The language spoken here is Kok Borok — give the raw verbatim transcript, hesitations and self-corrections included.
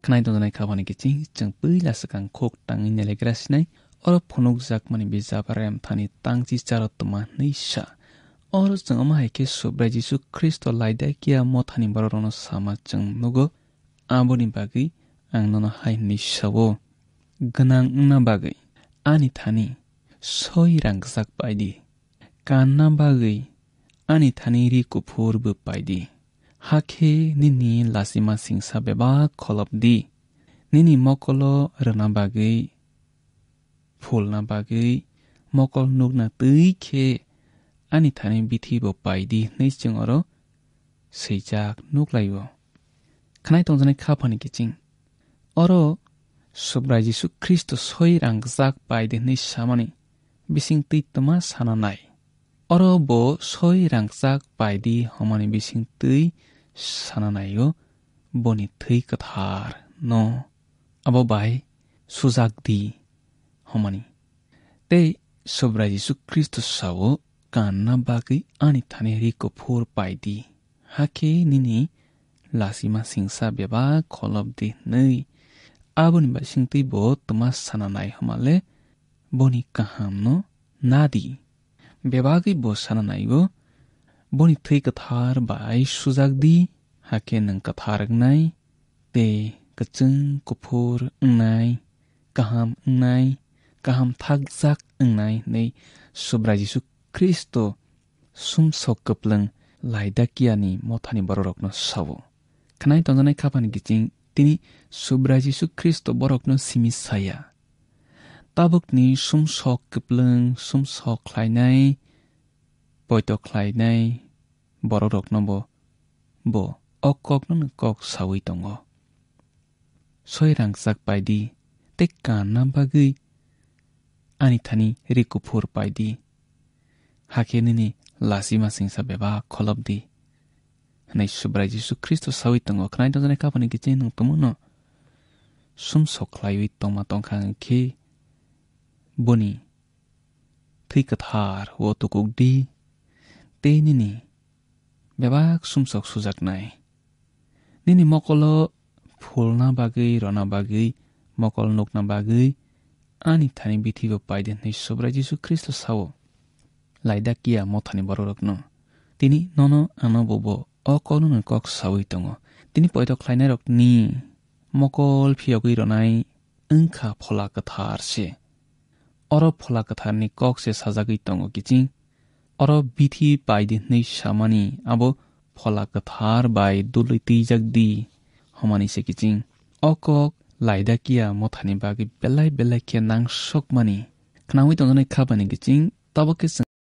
Khnai tongjaknai khabani kiching chwng puila swkang khuk tangwi nelegra sinai, oro phunukjakmani bijap Remthani tangchi charo tma hwnwi sa. Oro chwng omo hai khe Subrai Jisu Khristo Laodikia mothani bororokno sama chwng nugo, aboni bagwi ang nono hai hwnwi sa-o, gwnang wngna bagwi ani thani soi rang gwchak pai di, kanna bagwi ani thani ri kuphur bw pai di, hakhe nini lachima singsa bebak kholop di, nini mokolo rwna bagwi, phulna bagwi mokol nukna twi khe ani thani bithi bo pai di hwnwi chwng oro swijak nuk lai-o. Khnai tongjaknai khaphani kiching. Oro Subrai Jisu Khristo soi rang gwchak pai di hwnwi samani bising twi tma sana nai. Oro bo soi rang gwchak pai di hwnmani bising twi sana nai-o boni thwi kwthar no abo bai sujak di hwnmani. Tei Subrai Jisu Khristo sa-o, kanna bagwi ani thani ri kuphur pai di, hakhe nini lachima singsa bebak kholop di hwnwi. Aboni bising twi bo tma sana nai hwnmale boni kaham no na di. Bebagwi bo sana nai-o, boni thwi kwthar bai sujak di, hakhe nwng kwthar wngnai, tei kwchwng kuphur wngnai, kaham wngnai, kaham thakjak wngnai hwnwi Subrai Jisu Khristo sumsok kwplwng Laodikiani mothani bororokno sa-o. Khnai tongjaknai khaphani kiching tini Subrai Jisu Khristo borokno simi saya. Tabukni sumsok kwplwng, sumsok khlainai, poito khlainai bororokno bo, bo o kokno kok saui tongo. Soi rang gwchak pai di, tei kanna bagwi ani thani ri kuphur pai di. Hakhe nini lachima singsa bebak kholop di, hwnwi Subrai Jisu Khristo saui tongo. Khnai tongjaknai khaphani kiching nwng tongmano sumsok khlaiwi tongma tongkha hwnkhe boni thwi kwthar o tukuk di, tei nini bebak sumsok sujaknai. Nini mokolo phulna bagwi, rwna bagwi, mokol nukna bagwi ani thani bithi bo pai di hwnwi Subrai Jisu Khristo sa-o Laodikia mothani bororokno. Tini nono ano bo bo o kokno kok saui tongo. Tini poito khlainairokni mokol phiyogwi rwnai wngkha Phola Kwthar se. Oro Phola Kwtharni kok se sajagwi tongo kiching. Oro bithi pai di hwnwi samani abo Phola Kwthar bai dulwi twijak di hwnmani se kiching. O kok Laodikia mothani bagwi belai belai khe nangsokmani. Khnaui tongjaknai khaphani kiching, tabuk khe chwng